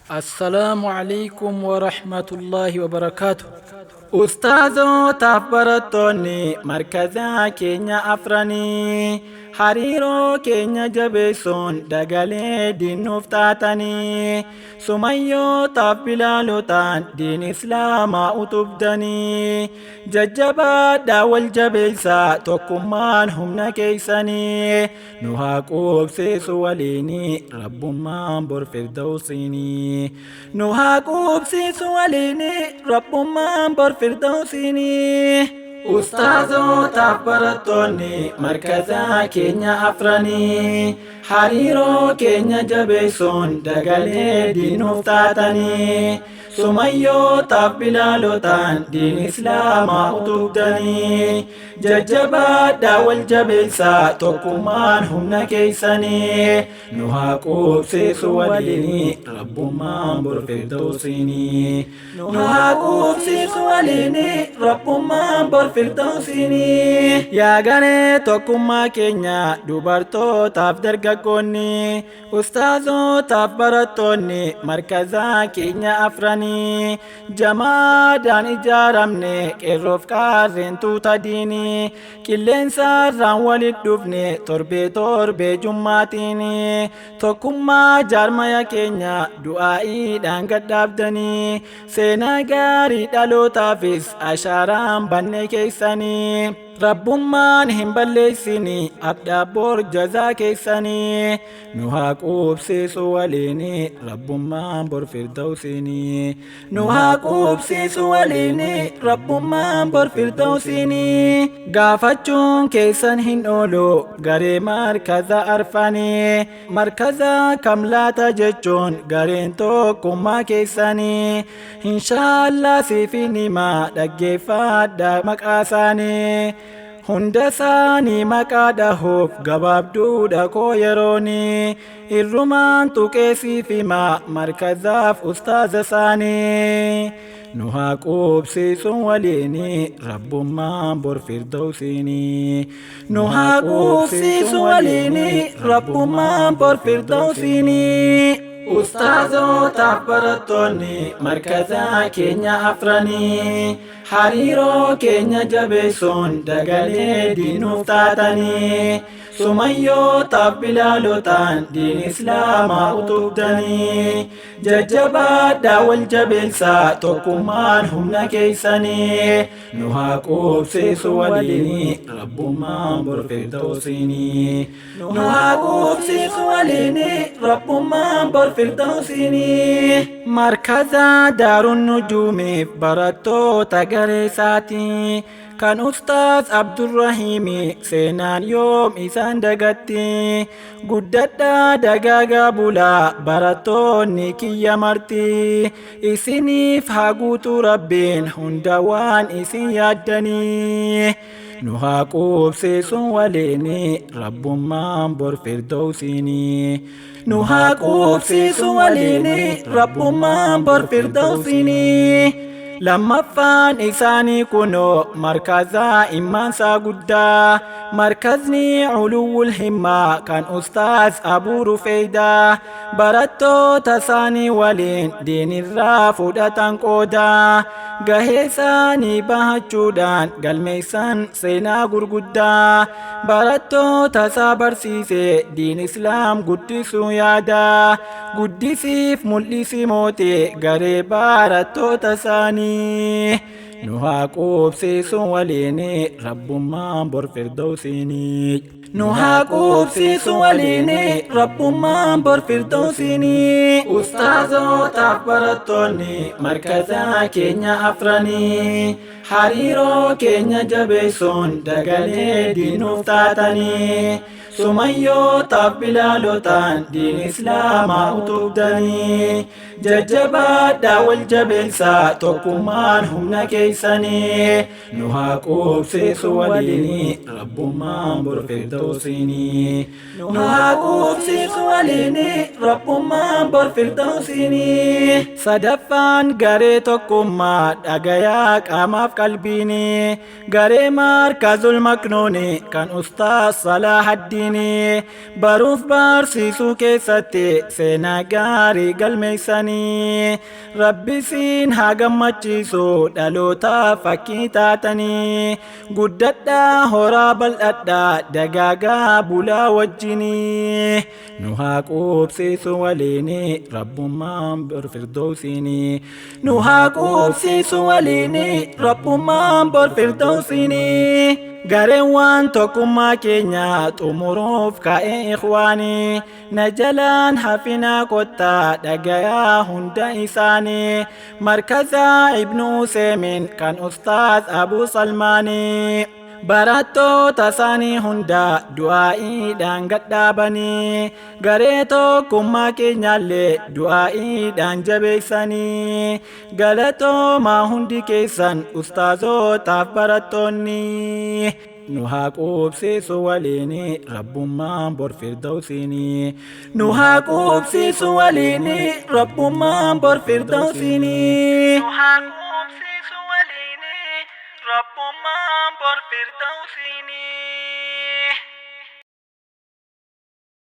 Assalaamu alaykum wa rahmatullaahi wa barakaatu. Ustaazotaaf barattoonni markazaa keenya afranii hariiroo keenya jabeessuun dagalee diinnuuf taatanii sumayyootaaf bilaalotaan diin islaamaa utubdanii jajjabaadhaa wal jabeessaa tokkummaan humna keessanii nu haa quubsiisu waliinii rabbummaan bor firdawsiinii nu haa quubsiisu waliinii rabbummaan bor firdawsiinii. Ustaazotaaf barattoonni markazaa keenya afranii hariiroo keenya jabeessuun dagalee diinuuf taatanii sumayyootaaf bilaalotaan diin islaamaa utubdanii jajjabaadhaa wal jabeessaa tokkummaan humna keessanii nu haa quubsiisu waliinii rabbummaan bor firdawsiinii nu haa quubsiisu waliinii rabbummaan bor firdawsiinii. Yaa garee tokkummaa keenya dubartootaaf dargaggoonni ustaazotaaf barattoonni markazaa keenya afranii jamaadhaan ijaaramne qeerroof qaarreen tuuta diinii qilleensarraan walit dhufne torbee torbee jummaatiin tokkummaa jaarmaya keenya du'aa'iidhaan gadhaabdanii seenaa gaarii dhalootaafis ashaaraan banne keessanii rabbummaan hin balleessini abdaa bor jazaa keessanii nu haa quubsiisu waliinii rabbummaan bor firdawsiinii nu haa quubsiisu waliinii rabbummaan bor firdawsiinii. Gaafachuun keessan hin oolu garee markaza arfanii markaza kam laata jechuun gareen tokkummaa keessanii inshaallaa siifin himaa dhaggeeffadha maqaa isaanii hunda isaanii maqaa dhahuuf gabaabduudha koo yerooni irrumaan tuqee siif himaa markazaaf ustaaza isaanii nu haa quubsiisuun waliinii rabbummaan bor firdawsiinii nu haa quubsiisu waliinii rabbummaan bor firdawsiinii. Ustaazotaaf barattoonni markazaa keenya afranii hariiroo keenya jabeessuun dagalee diinuuf taatanii sumayyootaaf bilaalotaan diin islaamaa utubdanii jajjabaadhaa wal jabeessaa tokkummaan humna keessanii nu haa quubsiisu waliinii rabbummaan bor firdawsiinii nu haa quubsiisu waliinii rabbummaan bor firdawsiinii. Markaza daaruun nujuumiif barattoota garee isaatii kan ustaaz Abdurrahiimi seenaan yoom isaan dagatti guddadhaa dagaagaa bulaa barattoonni kiyya marti isiniif haa guutuu rabbiin hunda waan isin yaaddanii nu haa quubsiisuun waliinii rabbummaan bor firdawsiinii nu haa quubsiisu waliinii rabbummaan bor firdawsiinii. Lammaffaan isaanii kunoo markazaa immaansaa guddaa markazni culuwwul himmaa kan ustaaz Abuu Rufeeydaa barattoota isaanii waliin diinirraa fudhatan qoodaa gahee isaanii bahachuudhaan galmeessan seenaa gurguddaa barattoota isaa barsiise diin islaam guddisuu yaada guddisiif mul'isi moote garee barattoota isaanii nu haa quubsiisu waliinii rabbummaan bor firdawsiinii nu haa quubsiisu waliinii rabbummaan bor firdawsiinii. Ustaazotaaf barattoonni markazaa keenya afranii hariiroo keenya jabeessuun dagalee diinuuf taatanii sumayyootaaf bilaalotaan diin islaamaa utubdanii jajjabaadhaa wal jabeessaa tokkummaan humna keessanii nu haa quubsiisu waliinii rabbummaan bor firdawsiinii nu haa quubsiisu waliinii rabbummaan bor firdawsiinii. Sadaffaan garee tokkummaa dhagayaa qaamaaf qalbiinii garee markazul maknuuni kan ustaaz Salahaddiinii Diinii baruuf barsiisuu keessatti seenaa gaarii galmeessanii, Rabbisiin haa gammachiisu dhaloota fakkii taatanii. Guddadhaa, horaa bal'adhaa, dagaagaa bulaa wajjinii. Nu haa quubsiisu waliini Rabbummaan bor firdawsiinii. Nu haa quubsiisu waliini Rabbummaan bor firdawsiinii. Gareen waan tokkummaa keenya xumuruuf ka'ee ikhwaanii, na jalaan hafinaa, kottaa dhagayaa hunda isaanii. Markazaa Ibnu Useemin kan Ustaaz Abu Salmaanii, barattoota isaanii hunda du'aa'iidhaan gadhaabanii, garee tokkummaa keenyaallee du'aa'iidhaan jabeessanii. Galatoomaa hundi keessan, ustaazotaaf barattoonni. Nu haa quubsiisu waliini Rabbummaan bor firdawsiinii. Nu haa quubsiisu waliini Rabbummaan bor firdawsiinii. Nu haa quubsiisu waliini Rabbummaan bor firdawsiinii.